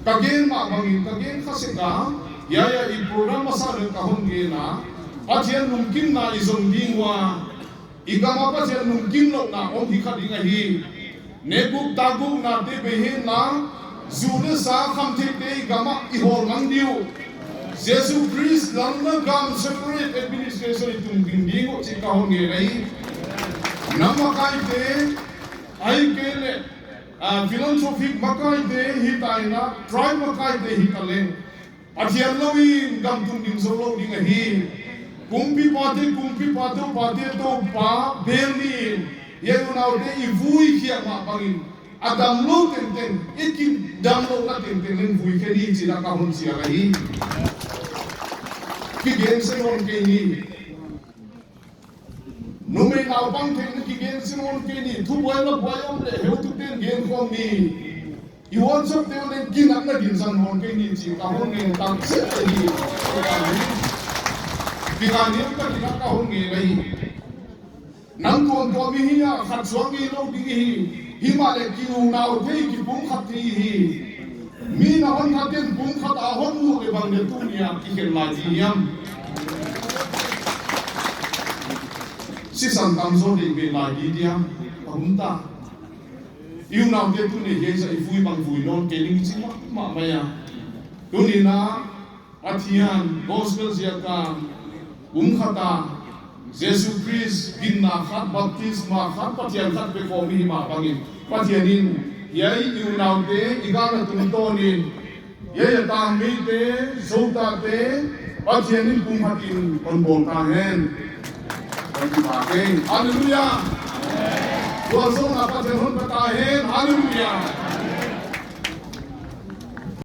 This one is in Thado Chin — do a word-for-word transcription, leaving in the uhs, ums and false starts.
Ka gen mah bangin ka gen kha sek a, hiai a i program masa le ka hon gen a, Pathian lungkimna i zong ding ua, i gam a Pathian lungkim louhna om hi kha ding ahi. Nekguk takgukna te bei hen lang, zu le sa khamtheih te i gam a i hol mang diu. Jesu Christ lam le gam separate administration i tung ding ding uh chih ka hon gen ahi. Nam makai te, ahihkeileh, ah, philanthropic makai te hi ta in a, tribe makai te hi ta leng, Pathian lou in gam tung ding zo lou ding ahi. Kumpipa te, kumpipa, toupa te, toupa bel ni in, hiai unau te i vui khiak mah bangin, a dam lou tengteng, i kidam louhna tengteng leng vui khe ni chih na ka hon chial ahi. Kigen se nawn kei ni. Numei naupang teng na kigen se nawn kei ni, thubuai labuai om le heutu ten gen khawm ni. I WhatsApp te leng kinakna din zang nawn kei ni chih ka hon ngen tam chet ahi. Kikaniam takin a ka hon ngen ahi. Nang tuamtuam i hi a, khat suang i lou ding i hi. Himahleh kilunau thei, kipumkhat thei i hi. Mi na hon khat ten pumkhat a hon mu le bang le tuni a kikhel lai di hiam? Sisan tamzaw ding ve lai di diam? A um ta. I unaute tuni hiai sa i vui bang vui nawn kei ding i chi mahmah mai a. Tuni na Pathian gospel ziak a kum khat a Jesu Christ ginna khat, baptisma khat, Pathian khat pe khawm i hi mah bangin, Pathian in hiai i unaute i gam a tungtawn in, hiai a tang mite, Zotate, Pathian in kum khat in hon bawl ta hen. Hon ti ta hen. Hallelujah. Tua zong a Pathian hon pe ta hen. Hallelujah.